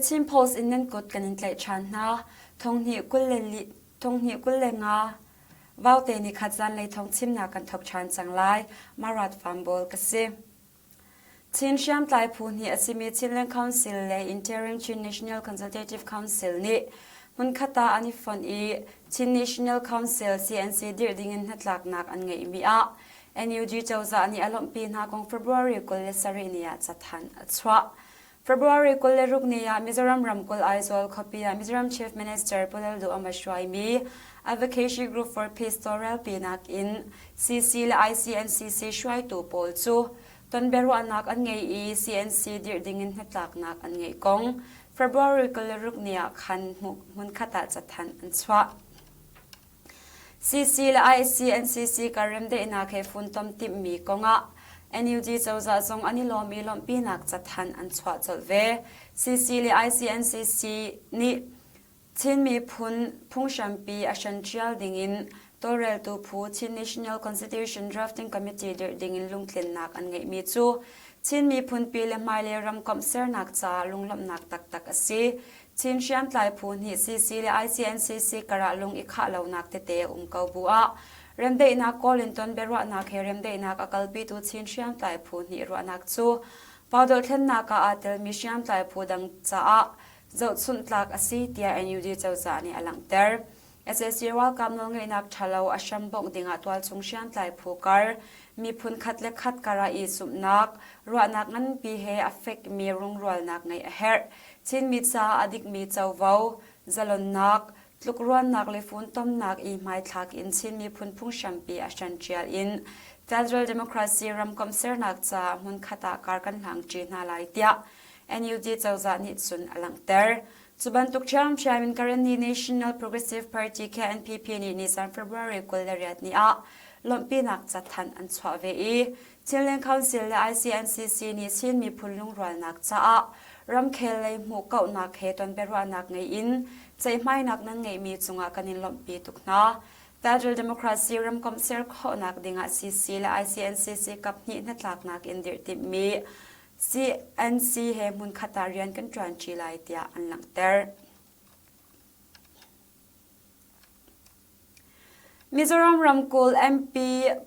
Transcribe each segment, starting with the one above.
Chin Post in nan kut kan in tlaih ṭhan hna. Thonghnih 25 Vaute nikhat zanlei thawng chimnak kan thawk ṭhan cang lai. Marat Fambawl ka si. Chin hriamtlai phu hnih a simi Chinland Council le Interim Chin National Consultative Council nih hmunkhat ah an i fonh i Chin National Council CNC dirh dingin hnatlaknak an ngeihmi ah NUG cozah nih a lawmhpi hna kong February 27 ni ah cathanh a chuah. February 26 ni ah Mizoram ramkulh Aizawl khuapi ah Mizoram Chief Minister Pu Lalduhoma hruaimi Advocacy Group for Peace tawlrelpinak in CC le ICNCC hruaitu pawl cu tonbiaruahnak an ngei i CNC dirh dingin hnatlaknak an ngeih kong February 26 ni ah khan hmunkhat ah cathanh an chuah. CC le ICNCC kar remdaihnak he funtom timhmi kongah NUG cozah zong an i lawm i lawmhpinak cathanh an chuah colh ve. CC le ICNCC nih Chin miphun phunghrampi a hran ṭial dingin tawlreltu phu Chin National Constitution Drafting Committee dirh dingin lungtlinnak an ngeihmi cu Chin miphunpi le hmailei ramkomh sernak caah lunglawmhnak taktak a si. Chin hriamtlai phu nih CC le ICNCC karah lung i khah lonak tete a um ko bu ah remdaihnak kawl in ton biaruahnak he remdaihnak a kalpitu Chin hriamtlai phu nih ruahnak cu Pau dohthlennak ah aa telmi hriamtlai phu dang caah zohchunh tlak a si tiah NUG cozah nih a langhter. Sac ralkap nawlngeihnak ṭhalo a hrambongh dingah tualchung hriamtlai phu kar miphun khat le khat karah i zumhnak, ruahnak nganpi he a fekmi rungrualnak ngeih a herh. Chinmi caah a dikmi covo, zalonnak, tlukruannak le funtomnak i hmaithlak in Chin miphun phunghrampi a hranṭial in Federal Democracy ramkomh sernak caah hmunkhat ah kar kan hlangṭi hna lai tiah NUG cozah nih cun a langhter. Cu bantuk ṭhiamṭhiam in Karenni National Progressive Party KNPP nih nisan February 28 ni ah lawmhpinak cathanh an chuah ve i Chinland Council le ICNCC nih Chin miphun lungrualnak caah ramkhel lei hmuhkauhnak he tonbiaruahnak ngei in ceihmainak nan ngeihmi cungah kan in lawmhpi tuk hna. Federal Democracy ramkomh ser khawhnak dingah CC le ICNCC kaphnih hnatlaknak in dirh timhmi CNC he hmunkhat ah rian kan ṭuanṭi lai tiah an langhter. Mizoram ramkulh MP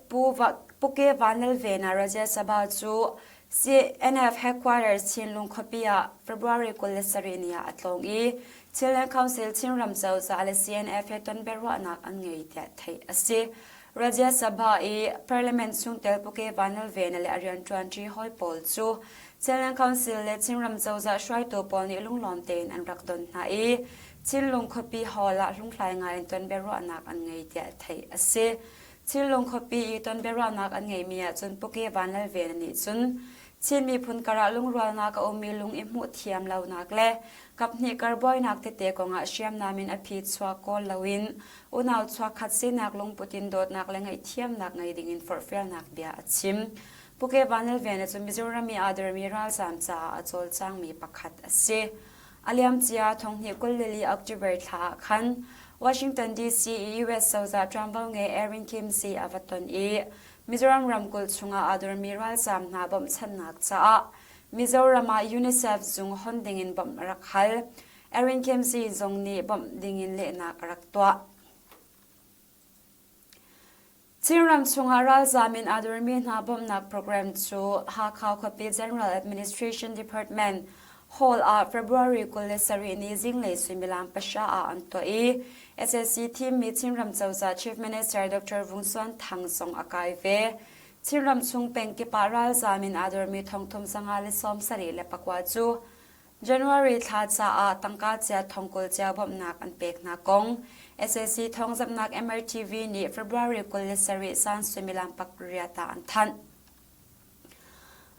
Pu Puke Vanlalvena Rajya Sabha cu CNF headquarters Chinlung khuapi ah February 27 ni ah a tlawng i Chinland Council Chinram cozah le CNF he tonbiaruahnak an ngei tiah theih a si. Rajya Sabha i Parliament chungtel Puke Vanlalvena le a rianṭuanṭi hawi pawl cu Chinland Council le Chinram cozah hruaitu pawl nih lunglawm tein an rak don hna i Chinlung khuapi hall ah hlunghlai ngai in tonbiaruahnak an ngei tiah theih a si. Chinlung khuapi i tonbiaruahnak an ngeihmi ahcun Puke Vanlalvena nih cun Chin miphun karah lungrualnak a ummi lung i hmuh thiam lonak le kaphnih kar buainak tete kongah hriamnam in a phi chuak kawl loin unau chuakkhat sinak lungput in dawtnak le ngaihthiamnak ngei dingin forhfialnak bia a chim. Puke Vanlalvena cu Mizoram i aa dormi ralzaam caah a cawlcangmi pakhat a si. A liamcia thonghnih 24 October thla ah khan Washington DC i US cozah ṭuanvo ngei Erin Kimsey a va ton i Mizoram ramkulh chungah aa dormi ralzaam hna bawmhchanhnak caah Mizoram ah UNICEF zung hon dingin bawmh a rak hal. Erin Kimsey zong nih bawmh dingin lehnak a rak tuah. Chinram chungah ralzaam in aa dormi hna bawmhnak program cu Hakha khuapi General Administration Department Hall ah February 27 ni zinglei suimilam pahra ah an tuah i SAC thimmi Chinram cozah Chief Minister Dr. Vung Suan Thang zong a kai ve. Chinram chung pengkip ah ralzaam in aa dormi thongthum 574 cu January thla caah tangka cia thongkul cia bawmhnak an pek hna kong sac thawngzamhnak MRTV nih February 27 zan suimilam pariat ah an thanh.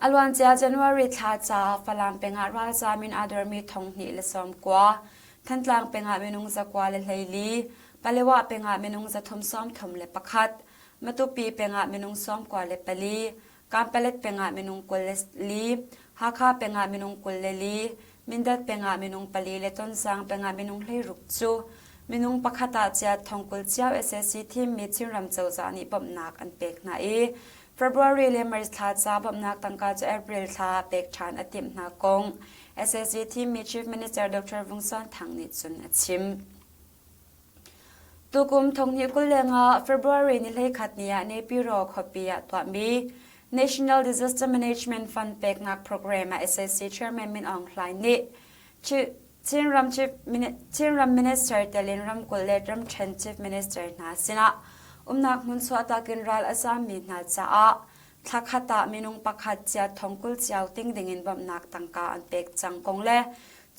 A luancia January thla caah Falam peng ah ralzaam in aa dormi 219, Thantlang peng ah minung 114, Palewa peng ah minung 331, Matupi peng ah minung 94, Kanpalet peng ah minung 24, Hakha peng ah minung 24, Mindat peng ah minung pali le Tonzang peng ah minung 16 cu minung pakhat ah chiat thongkul cio sac thimmi Chinram cozah nih bawmhnak an pek hna i February le March thla ca bawmhnak tangka cu April thla ah pek ṭhan a timh hna kong. SSG thimmi Chief Minister Dr. Vung Suan Thang nih cun a chim. Tukum thonghnih 25 February ni 11 ni ah Naypyidaw khuapi ah tuahmi National Disaster Management Fund peknak program ah SAC Chairman Min Aung Hlaing nih Chinram Chief Chinram Minister telin ramkulh le ramṭhen Chief Minister hna sinah umnak hmun chuahtak in ral a zaammi hna caah thla khat ah minung pakhat cia thongkul cio ting dingin bawmhnak tangka an pek cang kong le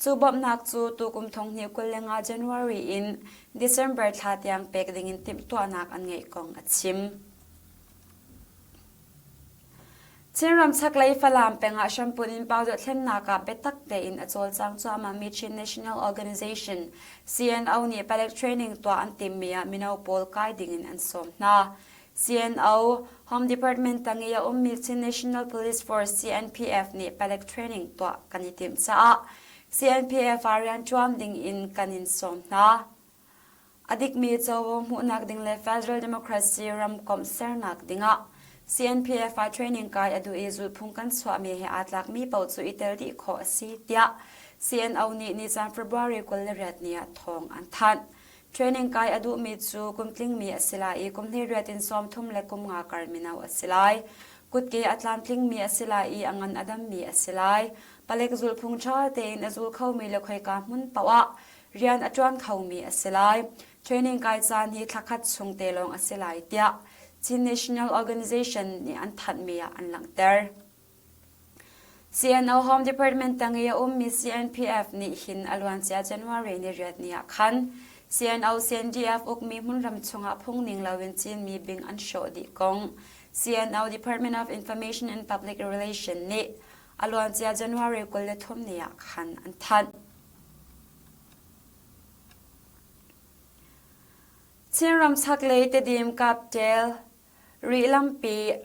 cu bawmhnak cu tukum thonghnih 25 January in December thla tiang pek dingin timhtuahnak an ngeih kong a chim. Chinram chaklei Falam peng ah hrampun in Paudoh thlennak ah biatak tein a cawlcang cuahmahmi Chin National Organization CNO nih palek training tuah an timmi ah mino pawl kai dingin an sawm hna. CNO, Home Department tang i a ummi Chin National Police Force CNPF nih palek training tuah kan i timh caah CNPF ah rianṭuan ding in kan in sawm hna. A dikmi covo hmuhnak ding le Federal Democracy ramkomh sernak dingah CNPF ah training kai a duh i zulhphung kan chuahmi he aa tlakmi paoh cu i tel dih khawh a si tiah CNO nih nizan February 28 ni ah thawng an thanh. Training kai a duhmi cu kum tlingmi a si lai i kum hleiriat in 30 le kum nga kar mino a si lai. Kutke a tlamtlingmi a si lai i a ngan a dammi a si lai. Palek zulhphung ṭha tein a zul khomi le khoika hmun paoh ah rian a ṭuan khomi a si lai. Training kai caan hi thlakhat chung te lawng a si lai tiah Chin National Organization nih an thanhmi ah an langhter. CNO Home Department tang i a ummi CNPF nih hin a luancia January ni riat ni ah khan CNO CNDF ukmi hmunram chungah phungning loin Chinmi bing an hrawh dih kong CNO Department of Information and Public Relation nih a luancia January 23 ni ah khan an thanh. Chinram chaklei Tedim Kaptel Rih lampi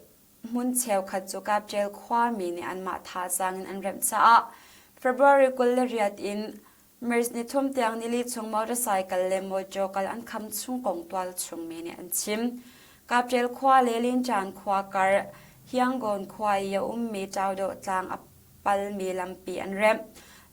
Hmun cheukhat cu Kapṭel khuami nih anmah thazaang in an remh caah February 28 in March nithum tiang nili chung motorcycle le mawṭaw kal an kham chung kong tualchung mi nih an chim. Kapṭel khua le Linṭan khua kar Hianggon khua i a ummi Ṭaudawh tlang a palmi lampi an remh.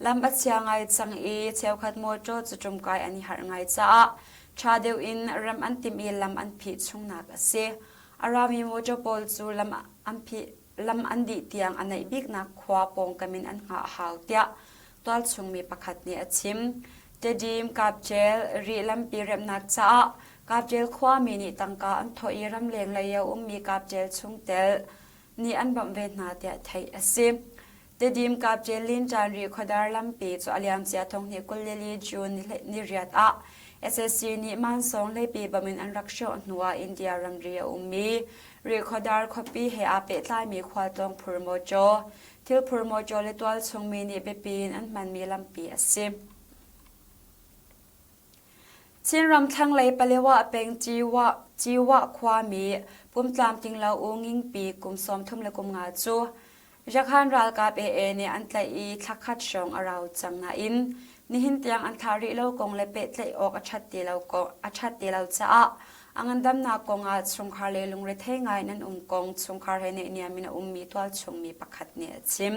Lam a chia ngai cang i cheukhat mawṭaw cu ṭumkai an i harh ngai caah ṭha deuh in remh an timh i lam an phih chungnak a si. A rami mawṭaw pawl cu lam an phih lam an dih tiang a naih biknak khua pawngkam in an hngah a hau tiah tualchung mi pakhat nih a chim. Tedim, Kapṭel, Rih lampi remhnak caah Kapṭel khuami nih tangka an thawh i ramleng lei a ummi Kapṭel chungtel nih an bawmh ve hna tiah theih a si. Tedim Kapṭel Linṭan Rih khuadar lampi cu a liamcia thonghnih 24 June ni riat ah SSC nih mansawng hleipi bam in an rak hrawh hnu ah India ramri a ummi Rih khuadar khuapi he aa pehtlaimi khualtlawng phur mawṭaw, thil phur mawṭaw le tualchung mi nih biapi in an hmanmi lampi a si. Chinram thlanglei Palewa peng Ciwa khuami pumtlamtling lo U Ngingpi kum 35 cu Yakhan ralkap AA nih an tlaih i thla khat hrawng a rau cang nain nihin tiang an thlah rih lo kong le pehtlaih awk a ṭhat ti lo kong a ṭhat ti lo caah a ngandamnak kong ah chungkhar le lungrethei ngai in an um kong chungkhar he naihniam in a ummi tualchung mi pakhat nih a chim.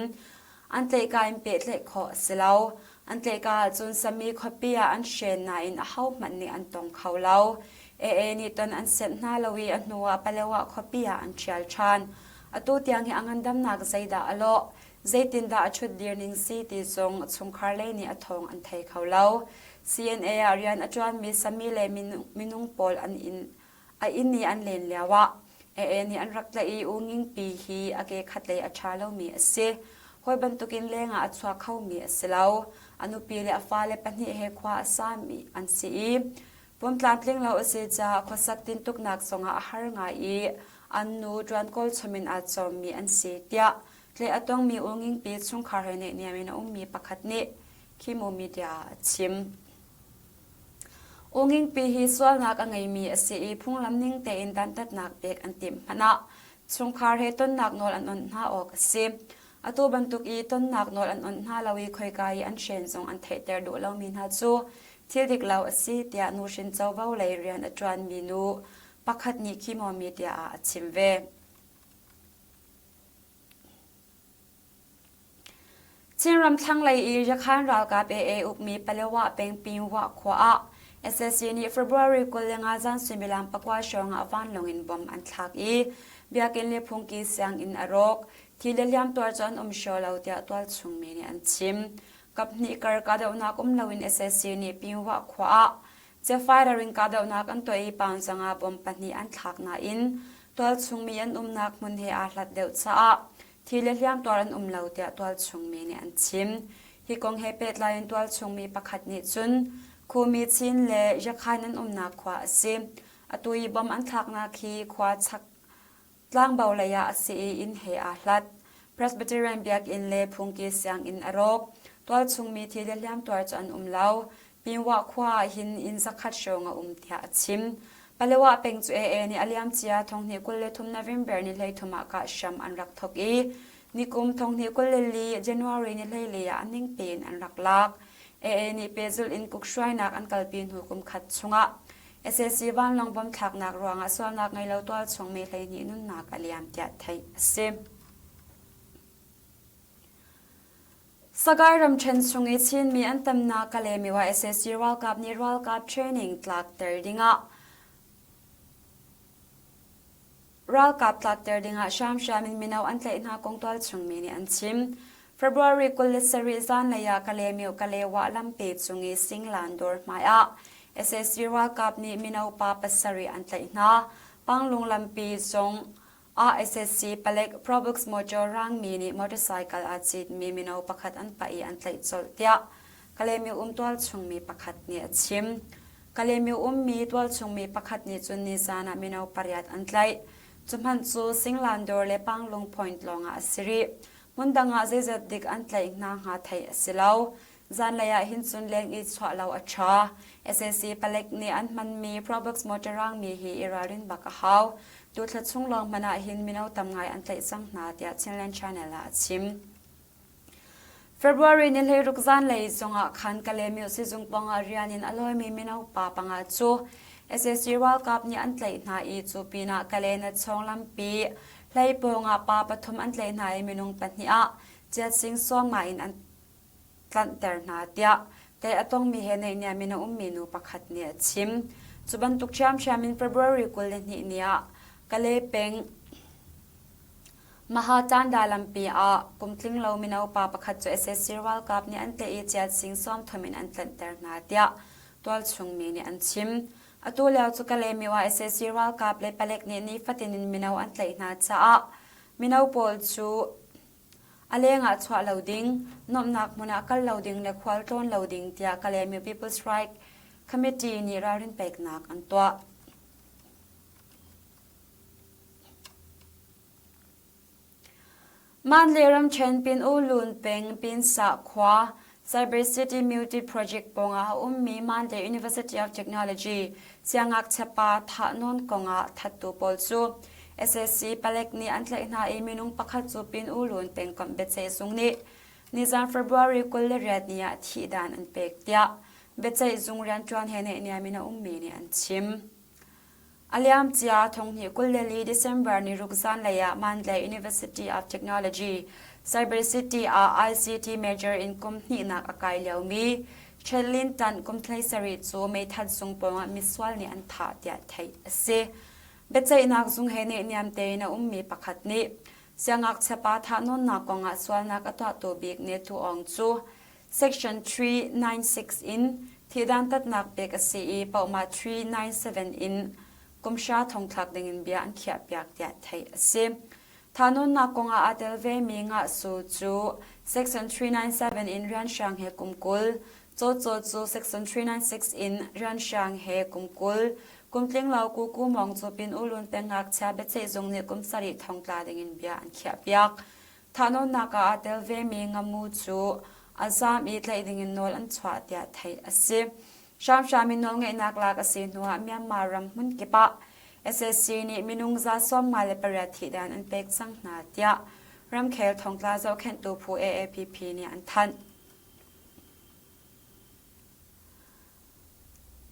An tlaihka in pehtlaih khawh a si lo. An tlaihka ahcun Sami khuapi ah an hren nain ahohmanh nih an tong kho lo. AA nih ton an senh hna lo i a hnuah Palewa khuapi ah an ṭhial ṭhan. Atu tiang hi a ngandamnak zeidah a lawh, zeitindah a ṭhutdir ning si ti zong chungkhar lei nih a thawng an thei kho lo. CNA ah rian a ṭuanmi Sami le minung pawl an inn a inn i an len lioah AA nih an rak tlaih i U Ngingpi hi a ke khatlei a ṭha lomi a si. Hawi bantukin lengah a chuak khomi a si lo. A nupi le a fale pahnih he khua a sami an si i pumtlamtling lo a si caah khuasak tintuknak zongah a har ngai i an nu ṭuan kawl chom in aa cawmmi an si tiah tlaih a tongmi U Ngingpi chungkhar he naihniam in a ummi pakhat nih Khimu Media ah a chim. Ungingpi hi sualnak a ngeimi a si i phunglam ning tein dantatnak pek an timh hmanh ah chungkhar he tonnak nawl an awnh hna awk a si. Atu bantuk i tonnak nawl an awnh hna lo i khoika i an hren zong an theihter duh lomi hna cu thil dik lo a si tiah nuhrin covo lei rian a ṭuanmi nu pakhat nih Khimo Media ah a chim ve. Chinram thlanglei i Yakhan ralkap AA ukmi Palewa peng Pinwah khua ah SSC nih February 25 zan suimilam pakua hrawng ah vanlawng in bom an thlak i biakinn le phungki sianginn a rawk. Thi le hliamtuar cu an um hraw lo tiah tualchung mi nih an chim. Kaphnih kar kahdohnak um loin SSC nih Pinwah khua ah Cefairaring kahdohnak an tuah i Paungzang ah bom pahnih an thlak nain tualchung mi an umnak hmun he aa hlat deuh caah thi le hliamtuar an um lo tiah tualchung mi nih an chim. Hi kong he pehtlai in tualchung mi pakhat nih cun Khumi Chin le Yakhain an umnak khua a si. Atu i bom an thlaknak hi khua chak Tlangbo lei ah a si i inn he aa hlat. Presbyterian biakinn le phungki sianginn a rawk. Tualchung mi thi le hliamtuar cu an um lo. Pinwah khua ah hin inn zakhat hrawng a um tiah a chim. Palewa peng cu AA nih a liamcia 2023 November ni 13 ah kah hram an rak thawk i nikum 2024 January ni 14 ah a ning tein an rak lak. AA nih pehzulh in kukhruainak an kalpi hnu kum khat chungah SAC vanlawng bom thlaknak ruangah sualnak ngei lo tualchung mi 12 nunnak a liam tiah theih a si. Sagaing ramṭhen chung i Chinmi an tamnak Kalaymyo ah sac ralkap nih ralkap training tlakter dingah Ralkap tlakter dingah hramhram in mino an tlaih hna kong tualchung mi nih an chim. February 27 zanlei ah Kalaymyo Kalewa lampi cung i Singlan dawr hmai ah sac ralkap nih mino pa pasarih an tlaih hna. Panglung lampi zong ah sac palek Probox motor rangmi nih motorcycle aa citmi mino pakhat an pah i an tlaih colh tiah Kalaymyo um tualchung mi pakhat nih a chim. Kalaymyo ummi tualchung mi pakhat nih cun nizan ah mino pariat an tlaih. Cu hmanh cu Singlan dawr le Panglung Point lawngah a si rih. Hmundang ah zeizat dik an tlaih hna hnga theih a si lo. Zanlei ah hin cun leng i chuah lo a ṭha. Sac palek nih an hmanmi Probox motor rangmi hi i ralrin bak a hau. Tuthla chung lawng hmanh ah hin mino tam ngai an tlaih cang hna tiah Chinland Channel ah a chim. February ni 16 zanlei zongah khan Kalaymyo sizung pawngah rian in a lawimi mino pa panga cu sac ralkap nih an tlaih hna i cu pinah Kalay Natchawng lampi hlei pawngah pa pathum an tlaih hna i minung pahnih ah chiat sing in an tlanhter hna tiah tlaih a tongmi he naihniam in a ummi nu pakhat nih a chim. Cu bantuk ṭhiamṭhiam in February 22 ni ah Kalay peng Mahatanda lampi ah kumtling lo mino pa pakhat cu sac ralkap nih an tlaih i chiat sing sawmthum in an tlanhter hna tiah tualchung mi nih an chim. Atu lio cu Kalaymyo ah sac ralkap le palek nih nifatin in mino an tlaih hna caah mino pawl cu a leng ah chuah lo ding, nuamhnak hmun ah kal lo ding le khual tlawn lo ding tiah Kalaymyo People's Right Committee nih ralrin peknak an tuah. Manle ramṭhen Pin-U-Lun peng Pinsah khua Cyber City Multi Project pawngah a ummi Mandalay University of Technology siangngakchia pa thahnawn kongah thattu pawl cu sac palek nih an tlaih hna i minung pakhat cu Pin-U-Lun pengkomh biaceihzung nih nizan February 28 ni ah thihdan an pek tiah biaceihzung rianṭuan he naihniam in a ummi nih an chim. A liamcia 2024 December ni ruk zanlei ah Mandalay University of Technology, Cyber City ah ICT major in kum hnihnak a kai liomi Chelin Tan kum 17 cu meithat zung pawngah misual nih an thah tiah theih a si. Biaceihnak zung he neihniam tein a ummi pakhat nih siangngakchia pa thahnawnnak kongah sualnak a tuahtu bik Ne Thu Aung cu Section 396 in thihdantatnak pek a si i pohmah 397 in kumhra thongthlak dingin bia an khiahpiak tiah theih a si. Thahnawnnak kongah aa tel vemi ngahsu cu Section 397 in rianhrang he kum 20, cawcaw cu Section 396 in rianhrang he kum 20, kum tlinglo Kuku Mawng cu Pin U Lun peng ngakchia biaceihzung nih kum sarih thongtla dingin bia an khiahpiak. Thahnawnnak ah aa tel vemi ngamu cu a zaam i tlaih dingin nawl an chuah tiah theih a si. Hramhram in nawlngeihnak lak a si hnuah Myanmar ram hmunkip ah sac nih minung za 58 thihdan an pek cang hna tiah ramkhel thongtla zohkhenhtu phu AAPP nih an thanh.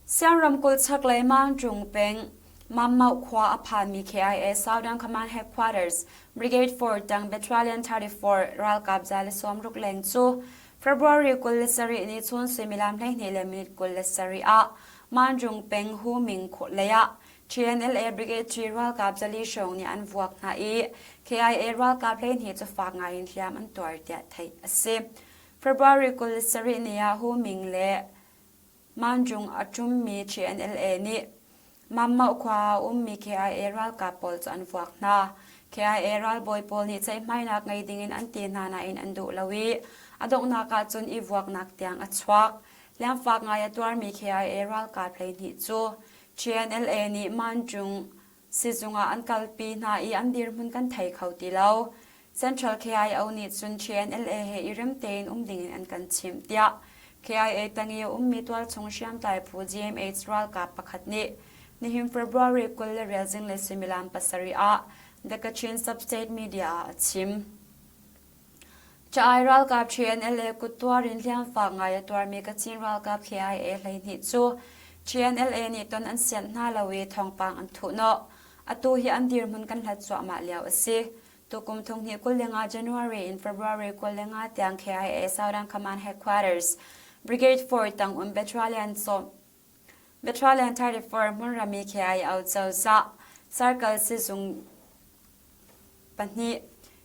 Siang ramkulh chaklei Maungṭung peng. Mammauh khua a phanmi KIA Southern Command Headquarters Brigade 4 tang Battalion 34 ralkap 160 leng cu February 27 ni chun suimilam 12 le minute 27 ah Manjung peng Huming lei ah TNLA Brigade 3 ralkap 4 hrawng nih an vuak hna i KIA ralkap 12 cu fak ngai in hliam an tuar tiah theih a si. February 27 ni ah Huming le Manjung a ṭummi TNLA nih Mammauh khua ah a ummi KIA ralkap pawl cu an vuak hna. KIA ralbawi pawl nih ceihmainak ngei dingin an ti hna nain an duh lo i a donghnak ah cun i vuaknak tiang a chuak. Hliamfak ngai a tuarmi KIA ralkap 12 cu TNLA nih Manjung Sizung ah an kalpi hna i an dirhmun kan thei kho ti lo. Central KIO nih cun TNLA he i rem tein um dingin an kan chimh tiah KIA tang i a ummi tualchung hriamtlai phu GMH ralkap pakhat nih nihin February 20 zinglei suimilam 7 ah The Kachin Sub-State Media ah a chim. Ca-ai ralkap TNLA kuttuar in hliamfak ngai a tuarmi Kachin ralkap KIA 12 cu TNLA nih ton an sianh hna lo i thawngpang an thuhnawh. Atu hi an dirhmun kan hlat cuahmah lio a si. Tukum thonghnih 25 January in February 25 tiang KIA Southern Command Headquarters Brigade 4 tang um Battalion sawm Battalion 34 hmunram i KIO cozah Circle sizung pahnih,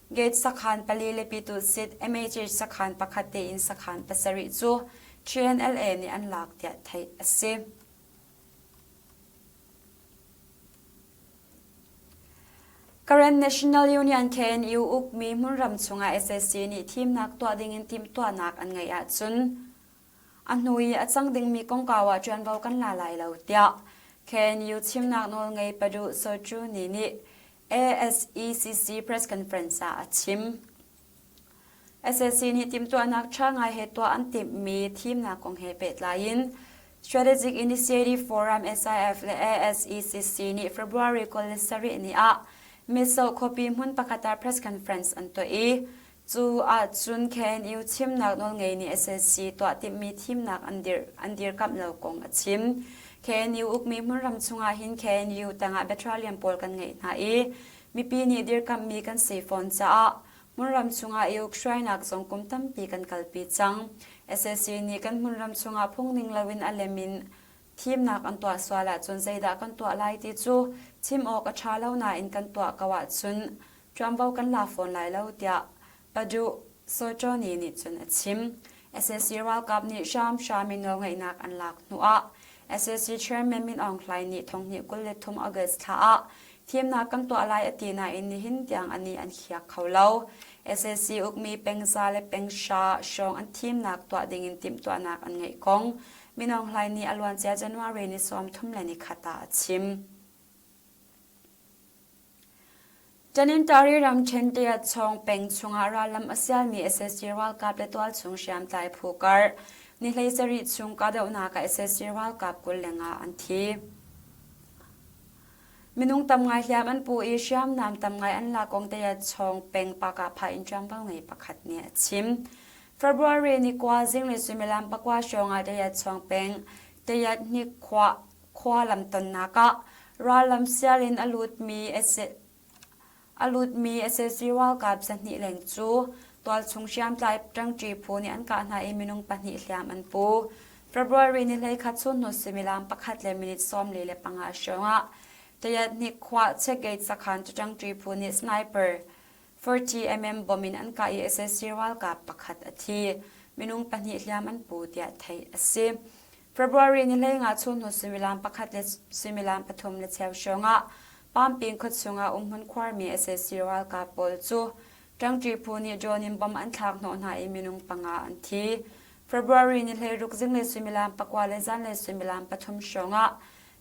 Gate sakhan pali le Pyituhsit MHH sakhan pakhat tein sakhan pasarih cu TNLA nih an lak tiah theih a si. Karen National Union KNU ukmi hmunram chungah sac nih thimnak tuah dingin timhtuahnak an ngeih ahcun A hnu i a cang dingmi kongkau ah ṭuanvo kan la lai lo tiah KNU chimnak nawlngei Paduh Sochuni nih ASECC press conference ah a chim. Sac nih timhtuahnak ṭha ngai he tuah an timhmi thimnak kong he pehtlai in Strategic Initiative Forum SIF le ASECC nih February 27 ni ah Mitsoh khuapi hmun pakhat ah press conference an tuah i Cu ahcun KNU chimnak nawlngei nih sac tuah timhmi thimnak an dirh an dirkamh lo kong a chim. KNU ukmi hmunram chungah hin KNU tangah petroleum pawl kan ngeih hna i mipi nih dirkamhmi kan si fawn caah hmunram chungah i ukhruainak zong kum tampi kan kalpi cang. Sac nih kan hmunram chungah phungning loin a lem in thimnak an tuah sual ahcun zeidah kan tuah lai ti cu chim awk a ṭha lo nain kan tuah ko ahcun ṭuanvo kan la fawn lai lo tiah Paduh Sojoni nih cun a chim. Sac ralkap nih hramhram in nawlngeihnak an lak hnuah sac chairman Min Aung Hlaing nih thonghnih 23 August thla ah thimnak kan tuah lai a ti nain nihin tiang anih an khiak kho lo. Sac ukmi pengza le pengsha hrawng an thimnak tuah dingin timhtuahnak an ngeih kong Min Aung Hlaing nih a luancia January ni 31 ah a chim. Tanintari ramṭhen Tiatchawng peng chungah rallam a sialmi sac ralkap le tualchung hriamtlai phu kar ni 17 chung kahdohnak ah sac ralkap 25 an thi. Minung tam ngai hliam an pu i hriamnam tam ngai an lak kong Tiatchawng peng Pakapha in ṭuanvo ngei pakhat nih a chim. February ni kua zinglei suimilam pakua hrawng ah Tiatchawng peng Tiathnik khua khua lamtonnak ah rallam sial in a lutmi a lutmi sac ralkap 200 leng cu tualchung hriamtlai ṭangṭi phu nih an kah hna i minung pahnih hliam an pu. February ni 11 chunhnu suimilam pakhat le minute 45 hrawng ah Tayatnik khua checkgate sakhan cu ṭangṭi phu nih sniper 40mm bomb in an kah i sac ralkap pakhat a thi. Minung pahnih hliam an pu tiah theih a si. February ni 15 chunhnu suimilam pakhat le suimilam pathum le cheu hrawng ah Pamping khuachung ah umhmun khuarmi sac ralkap pawl cu ṭangṭi phu nih drone in bomb an thlak hnawh hna i minung panga an thi. February ni 16 zinglei suimilam pakua le zanlei suimilam pathum hrawng ah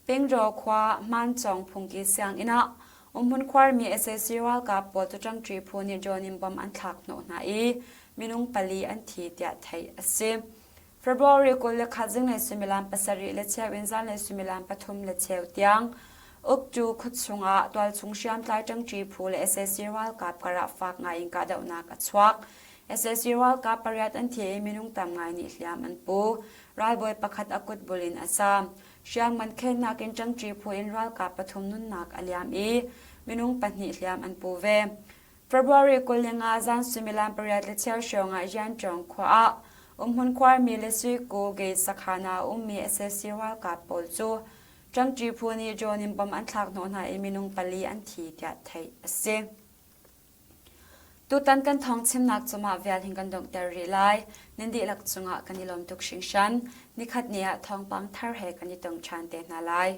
Pingro khua Hmancawng phungki sianginn ah umhmun khuarmi sac ralkap pawl cu ṭangṭi phu nih drone in bomb an thlak hnawh hna i minung pali an thi tiah theih a si. February 21 zinglei suimilam pasarih le cheu in zanlei suimilam pathum le cheu tiang uktu khuachung ah tualchung hriamtlai ṭangṭi phu le sac ralkap karah fak ngai in kahdohnak a chuak. Sac ralkap pariat an thi i minung tam ngai nih hliam an pu. Ralbawi pakhat a kut bul in a zaam. Hriamngan khennak in ṭangṭi phu in ralkap pathum nunnak a liam i minung pahnih hliam an pu ve. February 25 zan suimilam pariat le cheu hrawng ah Rianṭawng khua ah umhmun khuarmi le Suiku gate sakhan ah a ummi sac ralkap pawl cu ṭangṭi phu nih drone in bomb an thlak hnawh hna i minung pali an thi tiah theih a si. Tutan kan thawng chimnak cu mah vial hin kan donghter rih lai. Nan dihlak cungah kan i lawm tuk hringhran. Nikhat ni ah thawngpang thar he kan i tong ṭhan te hna lai.